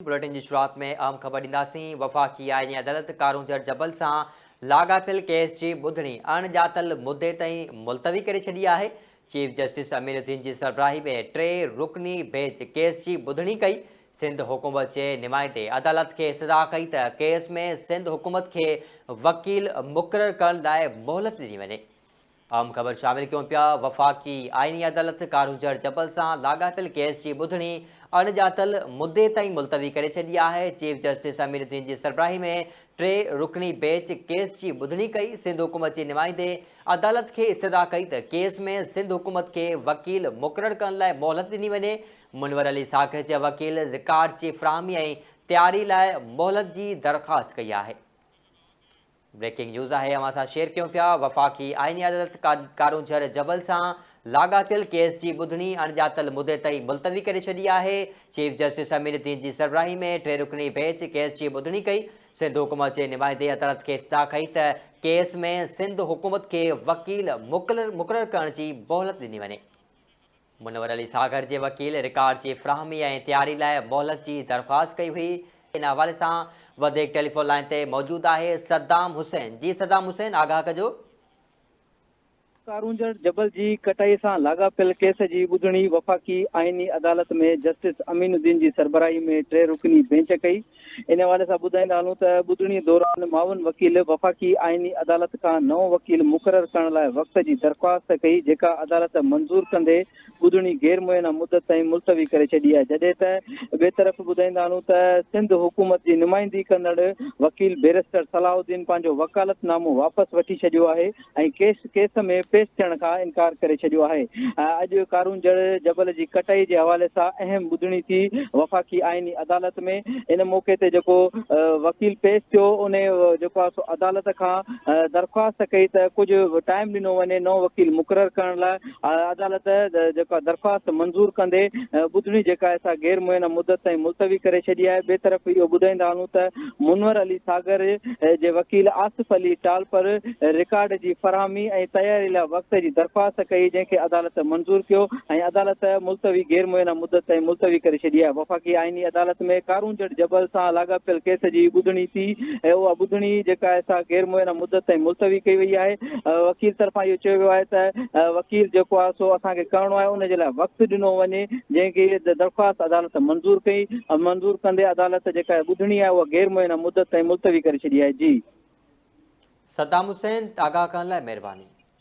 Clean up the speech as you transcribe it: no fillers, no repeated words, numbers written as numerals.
Bulletin جي شروعات ۾ اهم خبر ڏينداسين، وفاقي آئيني عدالت ڪارونجهر جبل سان لاڳاپيل ڪيس جي ٻڌڻي اڻڄاتل مدي تائين ملتوي ڪري ڇڏي آهي، چيف جسٽس امين الدين جي سربراهي ۾ ٽي رڪني بينچ ڪيس جي ٻڌڻي ڪئي، سنڌ حڪومت جي نمائندي عدالت کي استدعا ڪئي ته ڪيس ۾ سنڌ حڪومت کي وڪيل مقرر ڪرڻ لاء مهلت ڏني وڃي. اهم خبر شامل ڪيون پيا، وفاقي آئيني عدالت ڪارونجهر جبل سان لاڳاپيل ڪيس جي ٻڌڻي اڻڄاتل مدي تائين ملتوي ڪري ڇڏي آهي، چيف جسٽس امير الدين جي سربراهي ۾ ٽي رڪني بينچ ڪيس جي ٻڌڻي ڪئي، سنڌ حڪومت جي نمائندي عدالت کي استدعا ڪئي ته ڪيس ۾ سنڌ حڪومت کي وڪيل مقرر ڪرڻ لاء مهلت ڏني وڃي، منور علي ساگر جي وڪيل رڪارڊ جي فراهمي ۽ تياري لاء مهلت جي درخواست ڪئي آهي. بريڪنگ نيوز آهي اوهان سان شيئر ڪيون پيا وفاقي آئيني عدالت ڪارونجهر جبل سان لاڳاپيل ڪيس جي ٻڌڻي اڻڄاتل مدي تائين ملتوي ڪري ڇڏي آهي چيف جسٽس امين الدين جي سربراهي ۾ ٽي رڪني بينچ ڪيس جي ٻڌڻي ڪئي سنڌ حڪومت جي نمائندي عدالت کي اطلاع ڪئي ته ڪيس ۾ سنڌ حڪومت کي وڪيل مقرر ڪرڻ جي مهلت ڏني وڃي. منور علي ساگر جي وڪيل رڪارڊ جي فراهمي ۽ تياري لاء مهلت جي درخواست ڪئي هئي. ان حوالي سان وڌيڪ ٽيليفون لائين تي موجود آهي صدام حسين جي صدام حسين آگاهه ڪجو. ڪارونجهر جبل جي ڪٽائي سان لاڳاپيل ڪيس جي ٻڌڻي وفاقي آئيني عدالت ۾ جسٽس امين الدين جي سربراهي ۾ ٽي رڪني بينچ ڪئي. ان حوالي سان ٻڌائيندا هلون ته ٻڌڻي دوران معاون وڪيل وفاقي آئيني عدالت کان نئون وڪيل مقرر ڪرڻ لاء وقت جي درخواست ڪئي جيڪا عدالت منظور ڪندي ٻڌڻي غير معينه مدت تائين ملتوي ڪري ڇڏي آهي جڏهن ته ٻئي طرف ٻڌائيندا هلون ته سنڌ حڪومت جي نمائندي ڪندڙ وڪيل بئريسٽر صلاح الدين پنهنجو وڪالت نامو واپس وٺي ڇڏيو آهي ۽ ڪيس ڪيس ۾ پيش ٿيڻ کان انڪار ڪري ڇڏيو آهي. اڄ ڪارونجهڙ جبل جي ڪٽائي جي حوالي سان اهم ٻڌڻي ٿي وفاقي آئيني عدالت ۾ ان موقعي تي جيڪو وڪيل پيش ٿيو ان جيڪو آهي سو عدالت کان درخواست ڪئي ته ڪجهه ٽائيم ڏنو وڃي نئون وڪيل مقرر ڪرڻ لاء عدالت جيڪا درخواست منظور ڪندي ٻڌڻي جيڪا آهي سا غير معينه مدت تائين ملتوي ڪري ڇڏي آهي. ٻئي طرف اهو ٻڌائيندا هلون ته منور علي ساگر جي وڪيل آصف علي ٽالپر رڪارڊ جي فراهمي ۽ تياري لاء وقت جي درخواست ڪئي جنهن کي عدالت منظور ڪيو ۽ عدالت ملتوي غير معينه مدت تائين ملتوي ڪري ڇڏي آهي. وفاقي آئيني عدالت ۾ ڪارونجهڙ جبل سان لاڳاپيل ڪيس جي ٻڌڻي ٿي ۽ اها ٻڌڻي جيڪا آهي سا غير معينه مدت تائين ملتوي ڪئي وئي آهي. وڪيل طرفان اهو چيو ويو آهي ته وڪيل جيڪو آهي سو اسان کي ڪرڻو آهي ان جي لاء وقت ڏنو وڃي جنهن کي درخواست عدالت منظور ڪئي منظور ڪندي عدالت جيڪا ٻڌڻي آهي اها غير معينه مدت تائين ملتوي ڪري ڇڏي آهي جي. صدام حسين آگاهه ڪرڻ لاء مهرباني.